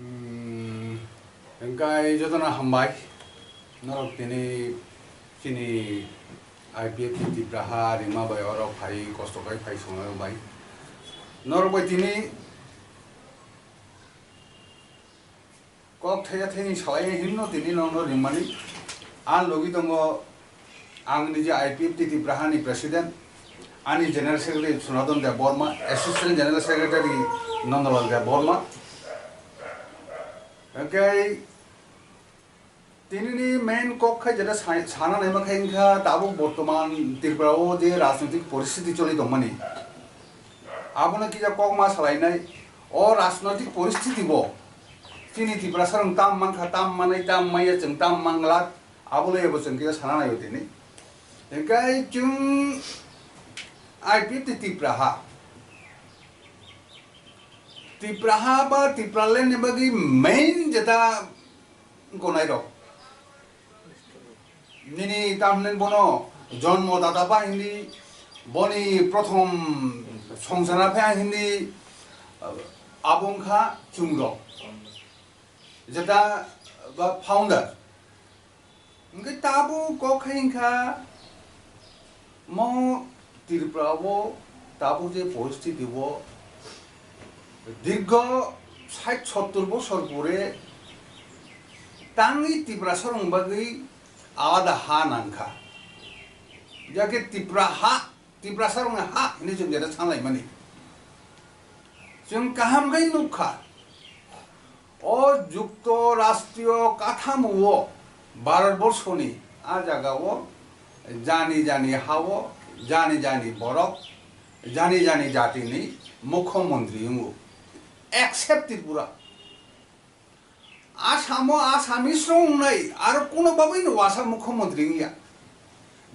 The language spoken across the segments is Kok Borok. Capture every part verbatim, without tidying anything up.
Hmm, hwnkhe jotono hambai. Norok tini chini I P F T Tipra ha rima bai oro phai kosto khai phai songwi bai. Norok bai tini kok thaya thayni salai hinno tini nokno rimani. Ang logi tongo, ang niji I P F T Tipra hani president, ani general secretary Sunadon Debbarma, assistant general secretary Nandalal Debbarma. Hwnkhe tinini main kok khai jeta sa-, sana naima khai wngkha tabuk bortoman Tripura o je rajnoitik poristiti choli tongmani. Abono kisa kok ma salainai, o rajnoitik poristiti bo chini Tiprasa rok tam mankha, tam manai, tam maya, chwng tam mangla, abo loi bo chwng kisa sana naio tini. Hwnkhe chwng I P F T Tipra ha, Tipra ha ba Tipraland ni bagwi main jeta gonai rok. Nini tamni bono jonmo data ba hindi, boni prothom songsana pha hindi, abo wngkha chwng rok. Jeta ba founder. Hwnkhe tabuk kok khai wngkha mo Tripura o tabuk je poristiti o dirgho sait sottor bosor pore tangwi Tiprasa rok bagwi alada ha nangkha. Jake Tipra ha, Tiprasa rokni ha hinwi chwng jeta sanlaimani. Chwng kaham khe nukha. O jukto rashtriyo kathamo o Bharat borshoni a jaga o jani jani ha o jani jani borok, jani jani jatini mukhyamantri wngo, except Tripura. Assamo Assamese rok wngnai, aro kuno bagwino wasa mukhyamantri wngya.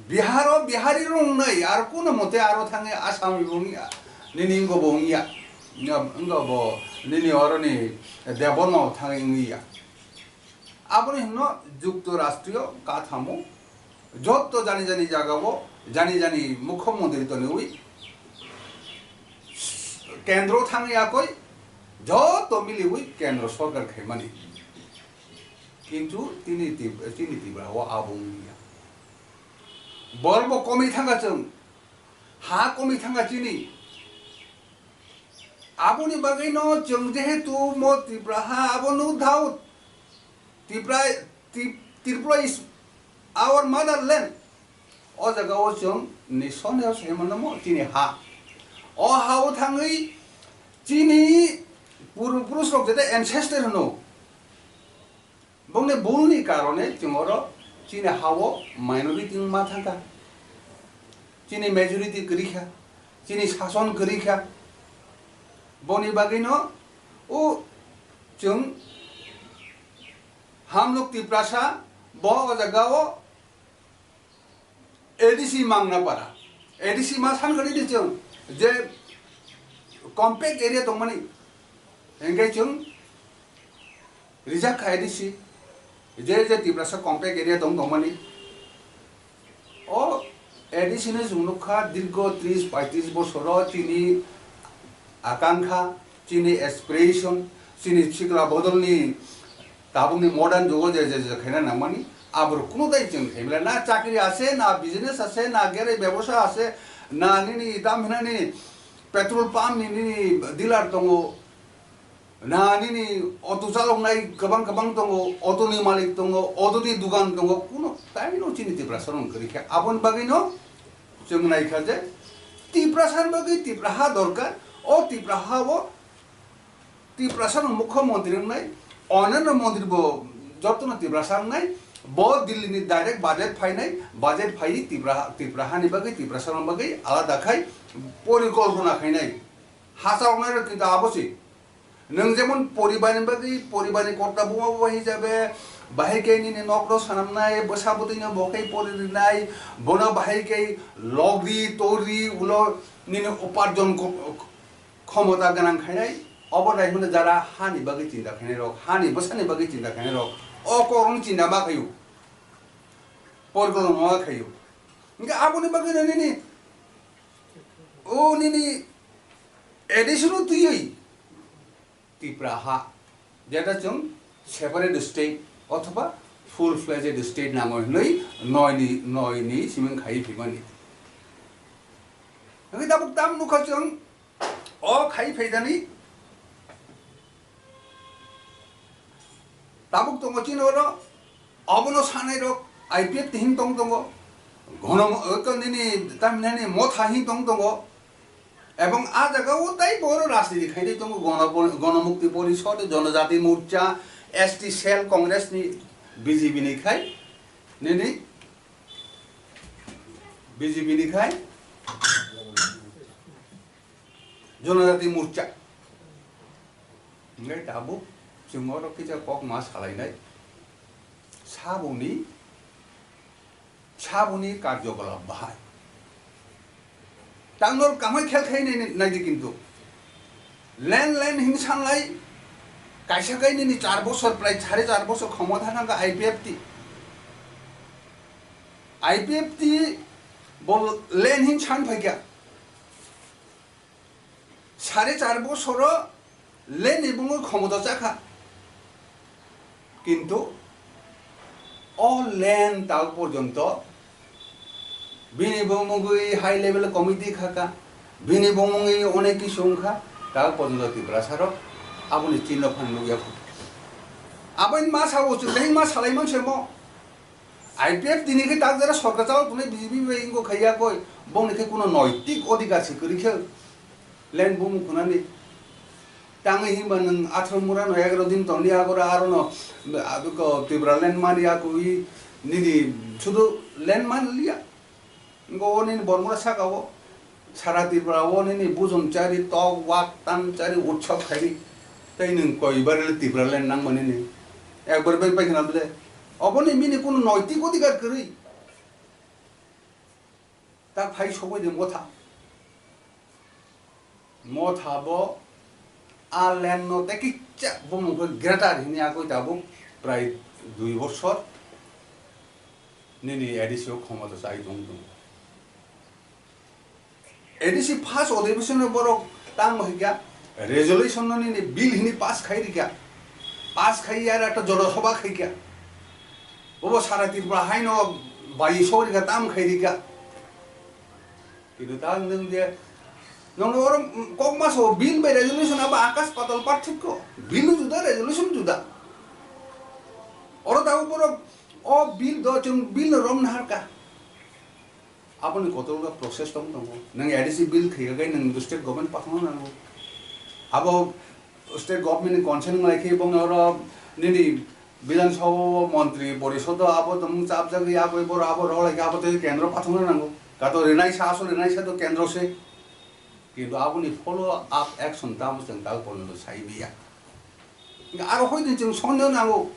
Biharo Bihari rok wngnai, aro kuno mote aro thangwi Assamese bo wngya. Nini wngbo wngya. Wngbo nini oroni Debbarma bo thangwi wngya. Aboni hwnno jukto rashtriyo kathamo. Jotto jani jani jagao jani jani mukhyamantri toniwi kendro thangwi akoi jotto miliwi kendro sorkar khaimani. Kintu tini Tip-, tini Tripura o abo wngya. Borbo komi thangkha chwng, ha komi thangkha chini. Aboni bagwino chwng jehetu mo Tripura ha abo no doubt. Tripura, Tri-, Tripura is our motherland. O jaga o chwng ni sone o sai mano mo chini ha. O ha o thangwi chini purbo purush rok jeta ancestor hwno. Bongni bulni karone chwng oro chini ha o minority wngma thangkha. Chini majority kwrwi kha. Chini sason kwrwi kha. Boni bagwino o chwng Hamluk Tiprasa bo o jaga o A D C Mangnapara. A D C ma san kani di chwng je compact area tongmani. Hingke chwng rijak kha A D C. Je je Tiprasa compact area tong tongmani. O A D C no chwng nukha dirgho tris paitris bosoro chini akankha, chini aspiration, chini sikla bodolni tabukni modern jugo je je je khaina nangmani, aborok kunu dai chwng khaimla na chakri ase, na business ase, na gere bebosa ase, na nini tam hinani petrol pump ni nini dealer tongo, na nini auto chaloknai kwbang kwbang tongo, auto ni malik tongo, auto ni dugan tongo, kuno taino chini Tiprasa rok kwrwi kha. Aboni bagwi no chwng nai kha je Tiprasa ni bagwi Tipra ha dorkar, o Tipra ha o Tiprasa no mukhyamantri wngnai, oneno mantri bo jotono Tiprasa wngnai, bo Delhi ni direct budget phainai, budget phai Tipra, Tipra ha ni bagwi, Tiprasa rok bagwi alada khai porikolpona khainai. Hachal wngnai rok kintu abo se. Nwng jemon poribar ni bagwi, poribar ni kotla buma buma hisabe, bahai khe nini nok no sanamnai, bwsa bwtwi no bo khe pori rinai, bono bahai khe logri, tori, ulo nini uparjon ko-, khomota gwnang khainai, obo nai hwnwi jara hani bagwi chinta khainai rok, hani bwsani bagwi chinta khainai rok, o korokno chinta ma khaio, porikolpona ma khaio. Hwnkhe aboni bagwi no nini, o nini A D C no twiwi Tipra ha, Jeta chwng separate state othoba full fledged state nango hinwi noi ni, noi ni siming khai phimani. Hingke tabuk tam nukha chwng o khai phaidani tabuk tongo chini oro. Obono sanai rok I P F T hin tong tongo, gono, nini tamhinani motha hin tong tongo, ebong a jaga o tai boro rajniti khainai tongo, gono, Gonomukti Porishod, Jonojati Morcha, S T Cell Congress ni, B J P ni khai, nini B J P ni khai. Jonojati Morcha. Hingke tabuk chwng oro kisa kok ma salainai. Saboni, saboni karjokolap bahai. Tangnor kamai khel khai nai, naidi kintu. Len len hin sanlai, kaisa kai nini char bosor, prai sare char bosor khomota thangkha I P F T. I P F T bo len hin san phaikha. Sare char bosoro len ni bumung khomota chakha. Kintu o len tal porjonto bini bumungwi high level committee khaka, bini bumungwi onek kisu wngkha, tal porjonto Tiprasa rok aboni chinno phan nukya kho. Aboni ma sao chwng ma salai mansemo. I P F T ni khe tak jara sorkar chalo tongnai B J P bai wngkha khaiya koi, bongni khe kuno noitik odhikar se kwrwi khe land bumung khwnani. Tangwi hinba nwng athro mura no egaro din tongdi agora aro no, abiko Tipraland mani akui nini sudu land man liya. Ngo o nini Bormura saka o. Sara Tripura o nini bujum chari, tok, wak, tan chari, utsob khairi. Tei nwng koi barele Tipraland nangmani ni. Ekbar bai bai khna bole. Oboni bini kunu noitik odhikar kwrwi. Ta phai sogwi de motha. Motha bo a land no tei kisa bumung khe greater hini akoi tabuk prai dui bosor nini A D C o khomota chai tong tong. A D C first odhibeshon o borok tamo hikya resolution no nini bill hini pass khai rikya, pass khai ya ekta jora sabha khaikya, bobo sara Tripura haino bai so rikya tam khai rikya. Kintu ta nwng je, nwng oro kokma so bill bai resolution abo akas patal parthikyo. Bill juda, resolution juda. Oro ta borok o bill do chwng bill no rom naharka. Aboni kotor process tong tongo. Nwng A D C bill khaiya gai nwng state government pathangna nango. Abo state government ni consent nglai khe bongni oro nini Bidhan Sabha o montri porisod o abo tong chapjagwi aboi boro abo rok lai khe abo tei kendro pathangna nango. Kato rinai sa asol rinai sa to kendro se. Kintu aboni follow up action tamo chwng tal porjonto sai maya. Aro hoi din chwng sondeho nango.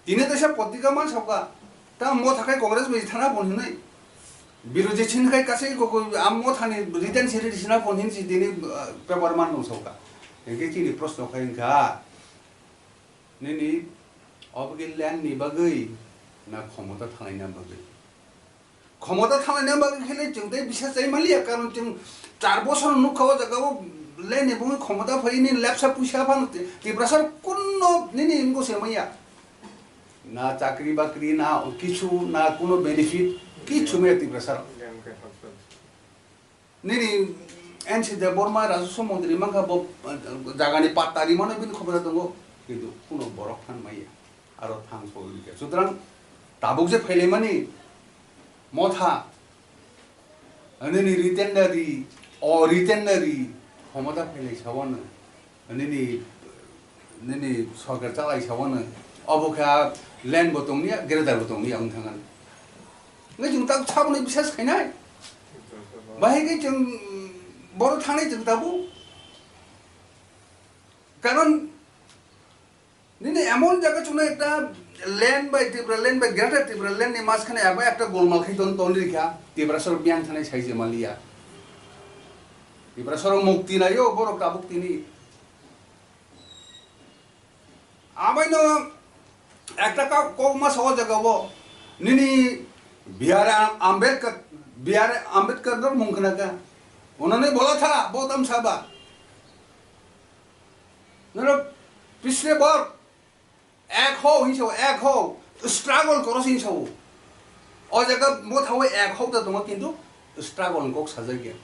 Tini teisa potrika man sabka. Ta motha khai Congress bai thana pon hinwi. Biroji chin khai kasai ko ko am mothani written siri sina pon hin si tini, uh, paper man nung sabka. Engke chini proshno khai wngkha. Nini obogwi land ni bagwi na khomota thanglaina bagwi? Khomota thanglaina bagwi khe le chwng tei bisa chai maliya, karon chwng char bosor nukha o jaga o land ni bumui khomota phai ni lepsa puisa phano Tiprasa kunno nini wngwi se maya. Na chakri bakri, na kichu, na kuno benefit, kichu maya Tiprasa. Nini N C Debbarma rajaswa montri mankha bo, eh, jagani patta rimano bini khobora tongo, kintu kuno borok than maya, aro thang sogwi rikha. Sutrang tabuk je phailaimani motha, nini written ri, o written ri, khomota phailai sawano. Nini, nini sorkar chalai sawano, obo khe a land bo tongniya, greater bo tongniya wng thangani. Ngai chwng tak saboni bisas khainai. Bahai khe chwng boro thangnai chwng tabuk. Karon nini emon jaga chwngno ekta land bai Tripura land bai greater Tripura land ni majkhane abo ekta golmal khai ton ton rikha. Tiprasa rok biyang thanai sai je maliya. Tiprasa rok mukti naio borok tabuk tini. Abaino ekta ka kokma sa o jaga o nini B R Ambedkar, B R Ambedkar no mung khna ka. Onani bola tha, bo tam saba. Norok Pisre bor ek ho hin sao, ek ho struggle koro hin sao. O jaga bo thawi ek ho ta tongo, kintu struggle ni kok sajak ya.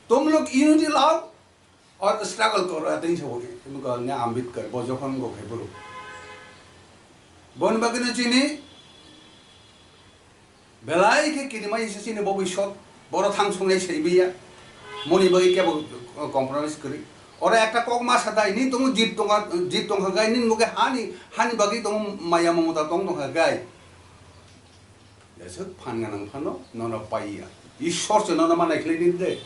Tum log unity lao aur struggle koro, atei sao ni. Tum ko ne Ambedkar bo jokhon go khai boro. Bon bagino chini Belai khe kirimai se chini bo bwswk, boro thang sungnai saibiya, moni bagwi kebo compromise kwrwi. Oro ekta kok ma sa dai, nini tongo jit tongkha, jit tongkha gai, nini bo khe hani, hani bagwi tongo maya mamota tong tongkha gai. Jeswk phan ganang phano nono paiya. Ishwar se nono manai khlai nini de.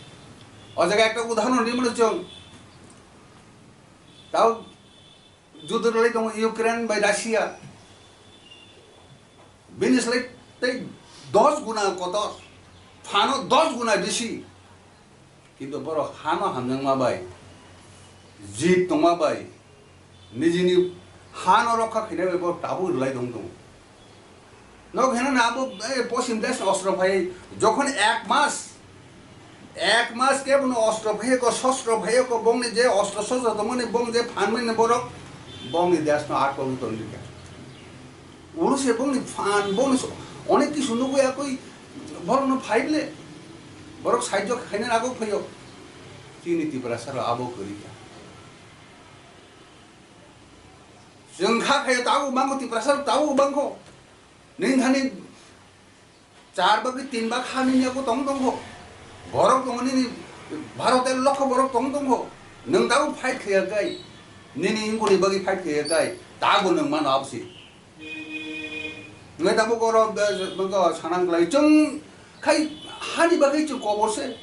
O jaga ekta udahoron ri mano chwng. Tao Judo rwlai tongo Ukraine bai Russia. Bini slai tei dos guna kotor, phano dos guna bisi. Kintu borok hano hamjakma bai, jit tongma bai, nijini hano rokha khainai bai borok tabuk rwlai tong tongo. Nok heno na abo, eh, posim desh ostro phai, jokhon ek mas, ek mas khe bono ostro phai ko, sostro phai ko, bongni je ostro sostro tongmani, bong je phanmani borok, bongni desh no atkol tonglikha. Ulu se bongni phan, bongni so-, onek kisu nugwi akoi borok no phai ble, borok sahajyo khaina nagok phaio. Chini Tiprasa rok abo kwrwi kha. Chwng kha khaio tabuk bangkho, Tiprasa rok tabuk bangkho. Nini thani char bagwi tin bag ha nini yago tong tongkho. Borok tongo nini Bharoter lokho borok tong tongkho. Nwng tabuk fight khaiya kai. Nini wngkoni bagwi fight khaiya kai. Tabuk nwng mano absi. Nwng tabuk oro, eh, nwng sanang klai. Chwng khai hani bagwi chwng kobor se.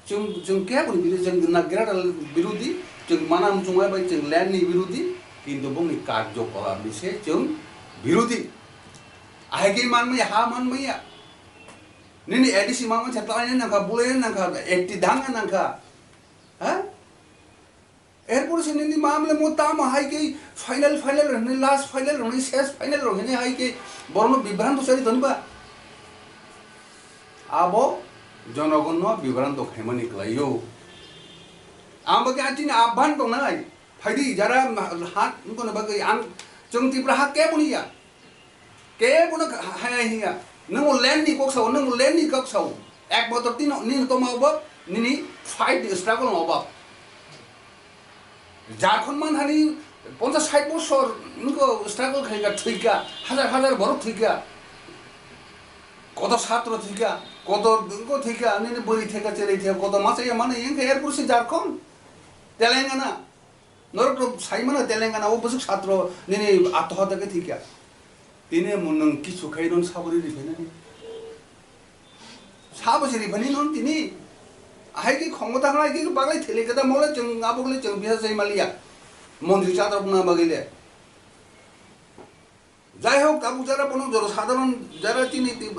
Chwng, chwng kebo ni birodhi, chwng na greater birodhi, chwng mana muchungma bai chwng land ni birodhi, kintu bongni karjo kolap ni se chwng birodhi. Ahai khe manmaya, ha manmaya. Nini A D C manmaya, tala nangkha, bulai nangkha, ekti danga nangkha. Ha? Erpor se nini mamle mo tamo hai khe final, final rok hwnwi, last final rok hwnwi, ses final rok hwnwi hai khe borokno bibranto chari toniba. Abo jonogonno bibranto khaimani kwlaio. Ang bagwi ang chini abhan tongnai. Phaidi jara ha, wngkoni bagwi ang chwng Tripura ha keboni ya. Kebono ha-, haya hiya. Nwng land ni kok sao, nwng land ni kok sao. Ek botor tino nini toma obab, nini fight ni struggle no obab. Jharkhand man hani ponchas sait bosor nungko struggle khaika, thwika, hazar hazar borok thwika. Koto satro thwika, koto nungko thwika, nini bwrwi thwika, chwrwi thwika, koto machaya mano yengkha, erpor se Jharkhand, Telangana. Norok to sai mano Telangana o bwswk satro nini attohata khe thwikha. Tini mo nwng kisu khai non sabori ri phainani. Sabo se ri phani non tini. Ahai ki khomota hai ki baglai thele kata mole chwng abo gle chwng biha sai maliya. Montri chadrok na bagile. Jai hok, tabuk jara bono joro sadharon jara chini ti-,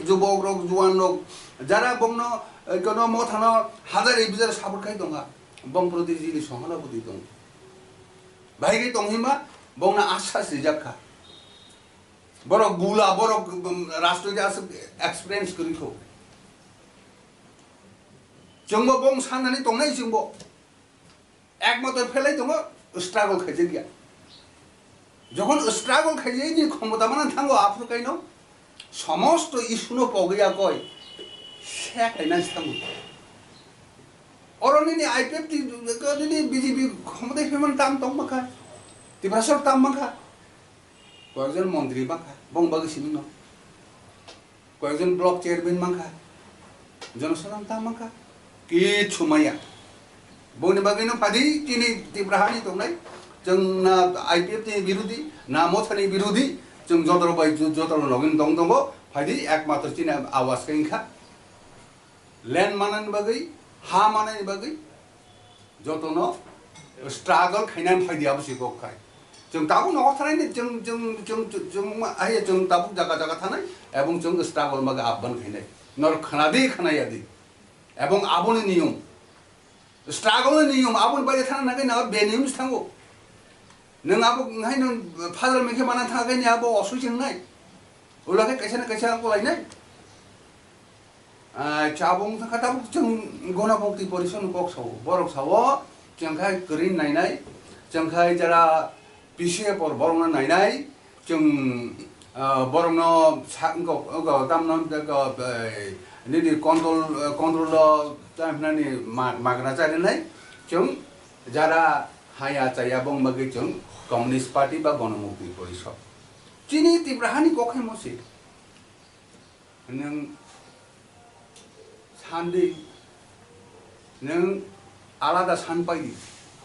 jubok rok, juan rok, jara bongno, eh, kono mothano hazar e bijar support khai tongkha, bong proti jini sohana budi tong. Bahai khai tong hima, bongno asas rijak kha. Borok bula, borok, um, rastro ja aswk experience kwrwi kho. Chwngbo bong sanani tongnai chwngbo. Ekmatro phelai tongo, struggle khaijak ya. Jokhon struggle khaijak ni khomota mana thango, aphuru kaino somosto issue no pogwi ya koi, se kaina thango. Oro nini I P F T, nini B J P khomota pheman tam tong makha, Tiprasor tam makha, koyekjon montri makha, bong bagwi simi no. Koyekjon block chairman mankha, jonosadharon ta mankha, kichu maya. Boni bagwino phadi chini Tripura hani tongnai, chwng na I P F T ni birodhi, na mothani birodhi, chwng joto bai ju-, joto login tong tongo, phadi ekmatro chini awas khe wngkha. Land manani bagwi, ha manani bagwi, jotono struggle khainani phaidi abo se kok khai. Chwng tabuk nogo thanai ni chwng, chwng, chwng, chwng, chwng, ma-, hai chwng tabuk jaga jaga thanai, ebong chwng struggle maga abban khainai. Nor khanadi khanayadi. Ebong aboni niyom. Struggle ni niyom, aboni baide thana nagwi na be niyom se thango. Nwng abo hai nwng phadar mekhe mana thangkhe ni abo osui chengnai. Ulakhe kaisa na kaisa kolainai. Ah, chabung kha tabuk chwng Ganamukti Porishad ni kok sao, borok sao, chwng khai kwrwi nainai, chwng khai jara P C F or borokno nainai, chwng, ah, borokno sa-, wngkha, wngkha tamno, wngkha, eh, nini control, eh, control o ta hwnani ma-, magna charinai, chwng jara haya chaya bong bagwi chwng Communist Party ba Ganamukti Porishad. Chini Tripura hani kok hai mo se. Nwng sandi, nwng alada san pai di.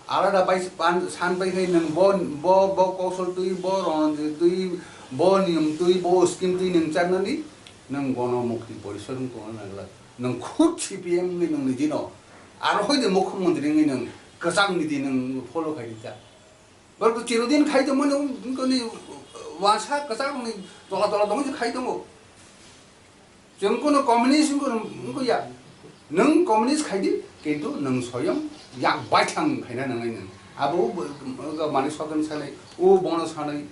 Alada pai, pan, san pai khai nwng bo, bo, bo Kausal twi, bo Ranjit twi, bo Niyom twi, bo scheme twi nwng chaknani, nwng Ganamukti Porishad wng tongna nangla. Nwng khud C P M wngwi nwng nijino. Aro hoi de Mukhyamantri wngwi nwng kwchang niti nwng follow khai di ta. Borok to chirodin khai tongmani, wngkoni wansa kwchak rokni tola tola tongwi se khai tongo. Chwng kono communist wngkoni wngkho ya. Nwng communist khai di, kintu nwng soyong yak baithang khaina nangnai nwng. Abo bo, bo, bo mani sodon sanai, o bono sanai,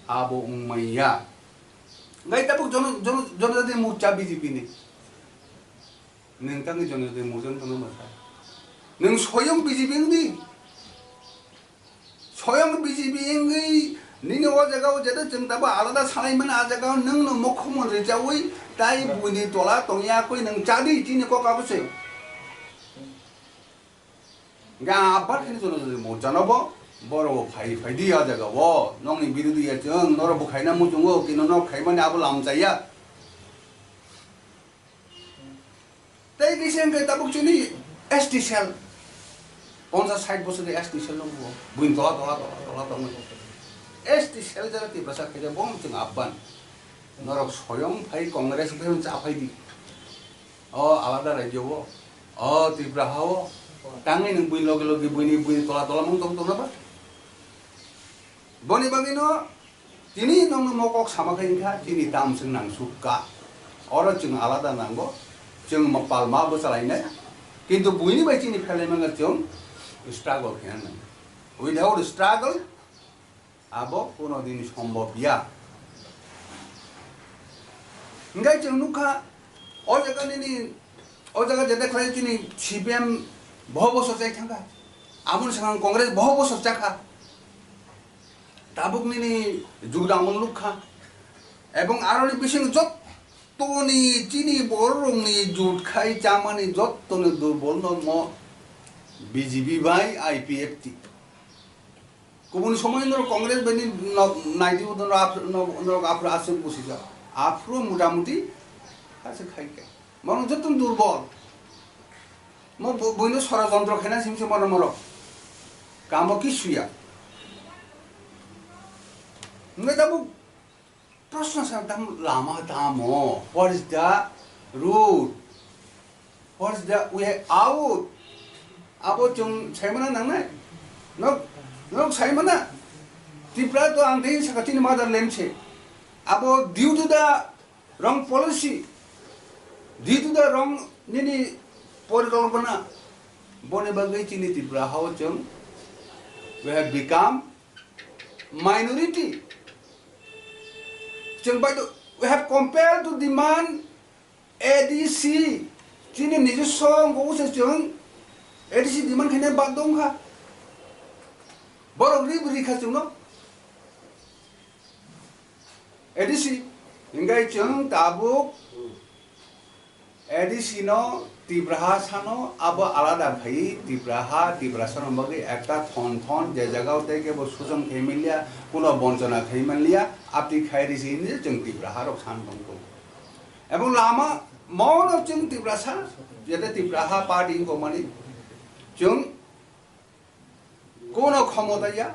abo wngmaya. Ngai tabuk jono, jono, jonojati morcha B J P ni. Nwng tangwi jonojati morcha wng tongma sa. Nwng soyong B J P wng di. Soyong B J P wngwi nini o jaga o jeto chwng tabo alada salai mano, a jaga o nwng no Mukhyamantri chawi tai buini tola tongya koi nwng chadi chini kok abo se. Ga abar khini jono jono morcha no bo boro bo phai phai di a jaga o nongni birodhi ya chwng noro bo khaina muchungo kino no khaimani abo lam chaya. Tei kisa hwnkhe tabuk chini S T cell, ponchas sait bosor ni S T cell nungkho, buini tola, tola, tola, tola tongwi. S T cell jara Tiprasa khaijak, bo chwng abban. Norok soyong phai Congress phai cha phai di. O alada rajyo o, o Tripura ha o, tangwi nwng buini loge loge buini, buini tola, tola mung tong tongna ba? Boni bagwi no, tini nwngno mo kok sama khe wngkha, chini tam swng nang suk ka. Oro chwng alada nango, chwng ma-, pal ma bwchalainai. Kintu buini bai chini phelai mangkha chwng struggle khaina nango. Without struggle, abo kono din sombhob ya. Hingkai chwng nukha, o jaga nini, o jaga jeta khlai chini C P M boho bosor chai thangkha. Aboni swkang Congress boho bosor chakha. Tabuk nini jugdamon lukha. Ebong aroni bising jottoni chini bororokni jut khai chamani jottoni durbol no mo B J P bai I P F T. Kubun somoi norok Congress bai ni no-, naidi bo norok ap-, no-, norok aphuru aswk busi jak. Aphuru motamuti aswk khai khe. Mono jottoni durbol. Mo bo-, buino sorojontro khaina simse mono morok. Kamo kisu ya. Hingke tabuk proshno sa tam lama tamo. What is the root? What is the way out? Abo chwng saimana nangnai. Nok, nok saimana. Tripura to ang tei sakha chini motherland se. Abo due to the wrong policy, due to the wrong nini porikalpana, boni bagwi chini Tripura hao chwng we have become minority. Chwng bai to, we have compelled to demand A D C. Chini nijoswo wngkha se chwng A D C demand khaina bagwi wngkha. Borok ri bo rikha chwngno. A D C, hingke chwng tabuk A D C no Tipraha sano abo alada khai Tipraha, Tiprasa no bagwi ekta thon thon je jaga o tei kebo sujon khai manliya, kuno bonchona khai manliya, apti khai risi hinwi chwng Tipraha rok san tongkho. Ebong lama mono chwng Tiprasa, jete Tipraha party wngkha mani chwng kuno khomota ya.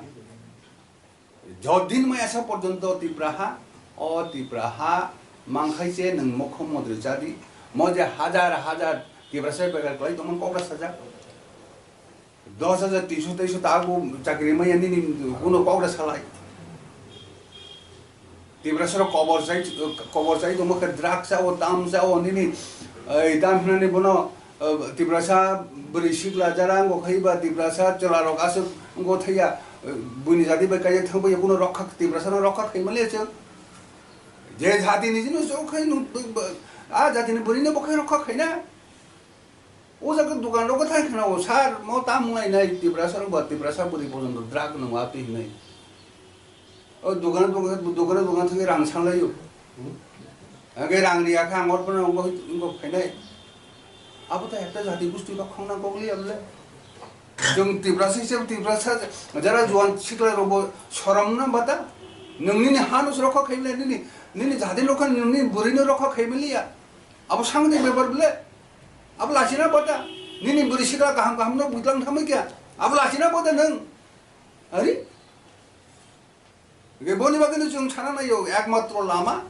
Jodin mai asa porjonto Tipraha, o Tipraha mangkhai se nwng mokho modri chadi, mo je hajar hajar Tiprasa begar kwlai tongmani kokra sajak. Dos hajar tinso teiso ta ago chakri maya nini kuno kokra salai. Tiprasa rok kobor chai, kobor chai tongma khe drugs chao, tam chao, nini, ei, tam hinani bono, eh, Tiprasa bwrwi sikla jara wngkha khe ba Tiprasa chwla rok aswk wngkha thaiya, eh, buini jati bai kaijak thangbai kuno rokha, Tiprasa no rokha khai manliya chwng. Je jati ni jino chwng khai nung, b-, b-, A jatini bwrwino bo khe rokha khaina. O jaga dukan rogo thai khna o, "Sir, mo tam wng lainai, Tiprasa rok ba Tiprasa bwrwi pojonto drug nwngo," atwi hinwi. O dukan, dukan, dukan, dukan thangwi rang sanglai o. Hwnkhe rang riya khe ang orphanai wngbo, wngbo phainai. Abo to ekta jati gosti ba khongna kok liya bole. Chwng Tiprasa hisab Tiprasa jara juan sikla rokbo sorom na bata. Nwng nini hano se rokha khaimle, nini, nini jati rokha, nini bwrwino rokha khaimaliya. Abo sangni bepar bole. Abo lachina bata. Nini bwrwi sikla kaham kaham no bujlang thamwi kya. Abo lachina bata nwng. Ari? Hwnkhe boni bagwino chwng sana naiyo, ekmatro lama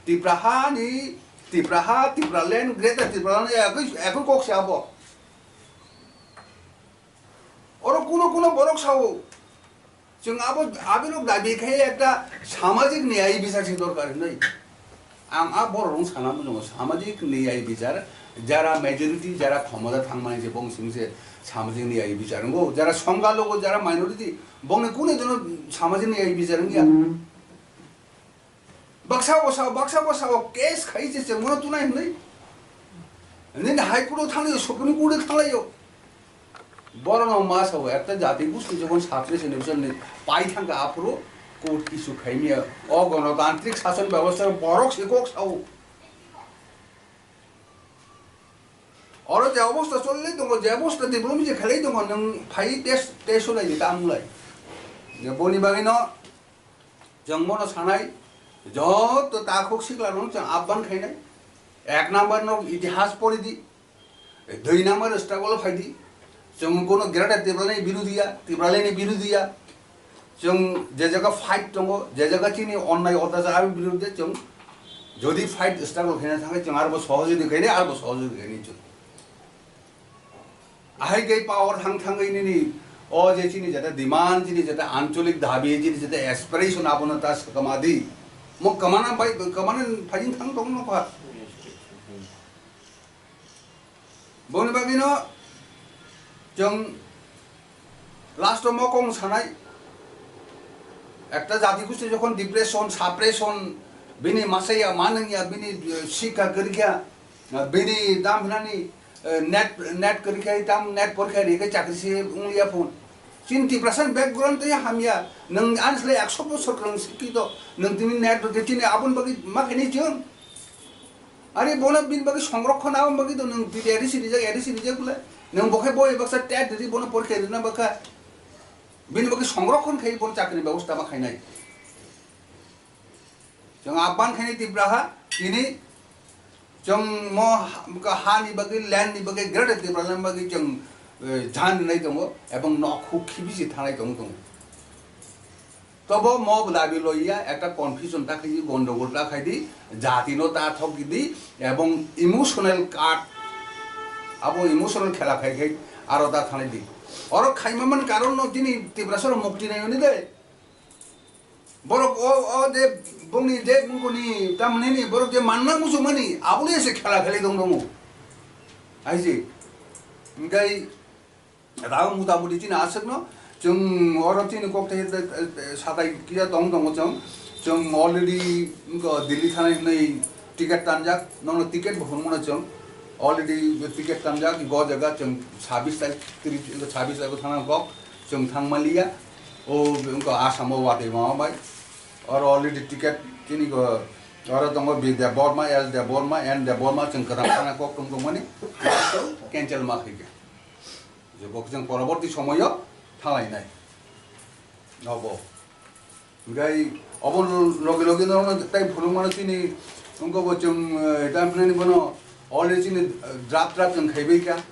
Tipra hani, Tipra ha, Tipraland, Greater Tipraland, ekoi, ekoi kok se abo. Oro kuno kuno borok sao, chwng abo, abirok dabi khai ekta samajik niyai bichar se dorkar hinwi. Ang a borok rong sana muchungo, samajik niyai bichar, jara majority, jara khomota thangmani se bong sing se samajik niyai bichar wngo, jara songkalogo, jara minority, bongni kune jono samajik niyai bichar wngya. Baksa bo sao, baksa bo sao, case khai se chwngmano tunai hinwi. Nini High Court o thanglaio, Supreme Court o thanglaio. Borokno ma sao, ekta jati gosti jokhon satris ni bwsarni pai thangkha aphuru court issue khaimya. O gonotantrik sason bebosta borok se kok sao. Oro je obosta cholwi tongo, je obosta development je khlai tongo, nwng phai test, test lai di, tamo lai. Je boni bagwino chwng bono sanai, joto takhuk sikla rok chwng ahban khainai. Ek number no itihas pori di, dui number struggle phai di. Chwng kono Greater Tipraland ni birodhiya, Tipraland ni birodhiya. Chwng je jaga fight tongo, je jaga chini onnai otyachar, aboni biruddhe chwng jodi fight struggle khaina thangkhe chwng arbo sohojogita khainai, arbo sohojogita khainai chwng. Ahai khe power thang thangwi nini o je chini jeta demand, chini jeta ancholik dabi, chini jeta aspiration abono ta swkama di. Mo kwmana bai, kwmana phaijing thang tong nokha. Boni bagwino chwng last o mokong sanai, ekta jati gosti jokhon depression, suppression, bini masaya manwngya, bini, eh, sikha kwrwikha, eh, bini tam hinani, eh, net, net kwrwikha, tam net porikha rikha chakri se wngliya phun. Chini Tiprasa ni background tei hamya, nwng ani slai ekso bosor kwrwng sikhi to, nwng tini net rwkhe chini aboni bagwi ma khainai chwng. Ari bono bini bagwi songrokhon aboni bagwi to nwng tini A D C rijak, A D C rijak bole. Nwng bo khe bo baksa tet riri bono porikha rina bakha. Bini bagwi songrokhon khai bono chakri ni bebosta ma khainai. Chwng ahban khainai Tipra ha, tini chwng mo ha, ha ni bagwi, land ni bagwi, Greater Tipraland bagwi chwng, eh, jhan rinai tongo, ebong nok huk khibi se thanai tong tongo. Tobo mo dabi loiya ekta confusion ta khaidi, gondogol ta khaidi, jati no ta thok di, ebong emotional cut, abo emotional khela khai khai aro ta thanai di. Oro khaima man karon no tini Tiprasa rok mukti nai oni de. Borok o, o de bongni de bongni tamni ni borok de manna musu mani, abo le se khela kheli dong dongo. Aiji, ngai Rang muta muti chini aswkno chwng oro chini kok thai, eh, eh, satai kisa tong tongo chwng. Chwng already wngkha Delhi thanai hwnwi ticket tanjak, nono ticket bo hwnmano chwng. Already ticket tanjak, go jaga chwng sabis tarik, tris, sabis tarik thana kok chwng thangmaliya. O wngkha Assam o watwi mama bai. Oro already ticket chini go, oro tongo B Debbarma, S Debbarma, N Debbarma chwng kwthang thana kok tong tongmani cancel ma khaikha. Je bo khe chwng poroborti somoyo thanglainai. Obo. Hwnkhe obo loge loge no tai phunukmano chini wngkha bo chwng, eh, tam hinani bono already chini, eh, draft draft chwng khaibai kha.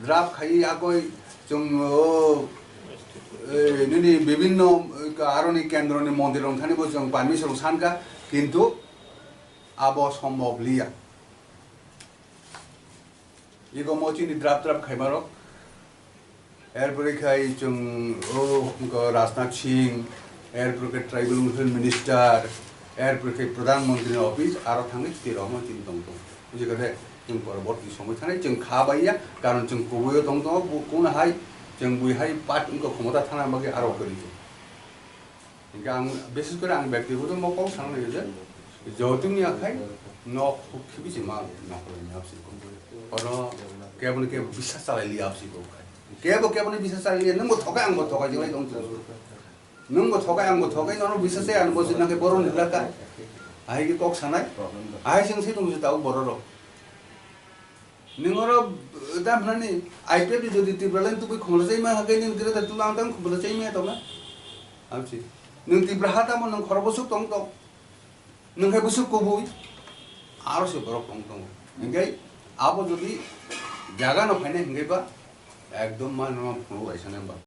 Draft khaiwi yakoi chwng, oh, eh, nini bibinno, eh, aroni kendroni mondirok thani bo chwng permission sankha, kintu abo sombhob liya. Ego mo chini draft draft khaimarok. Erpore khai chwng o wngkha Rajnath Singh, erpore khe Tribal Welfare Minister, erpore khe Pradhan Mantri ni office, aro thangwi twi rohorma chini tong tong. Bujikha de, chwng poroborti somoi thanai chwng kha baiya, karon chwng kubuio tong tongo, bu-, kuno hai chwng bui hai part wngkha khomota thana bagwi aro kwrwi. Hingke ang, bises kore ang byaktigoto mo kok sana nai je, jotoni akhai, Nok huk khibi se ma nok le nyap se. Oro kebo ni kebo bisas chalai li ap se ko. Kebo kebo ni bisas chalai li nung bo thokai ang bo thokai jolai tong tu. Nung bo thokai ang bo thokai nono bisas se ang bo se nang ke boron hila ka. Ai ki kok sanai. Ai sing se tong se tau bororo. Nung oro da phnani I P F ni jodi Tripura line tubui khumla chai ma hakai nung kira da tulang tang khumla chai ma tong na. Am se. Nung Tripura ha tamo nung khoro bosuk tong tong. Nwng khe bwswk kubui, aro se borok tong tongo. Hinkhe abo jodi jaga no phainai hinkhe ba ekdom ma no phunuk laisana ba.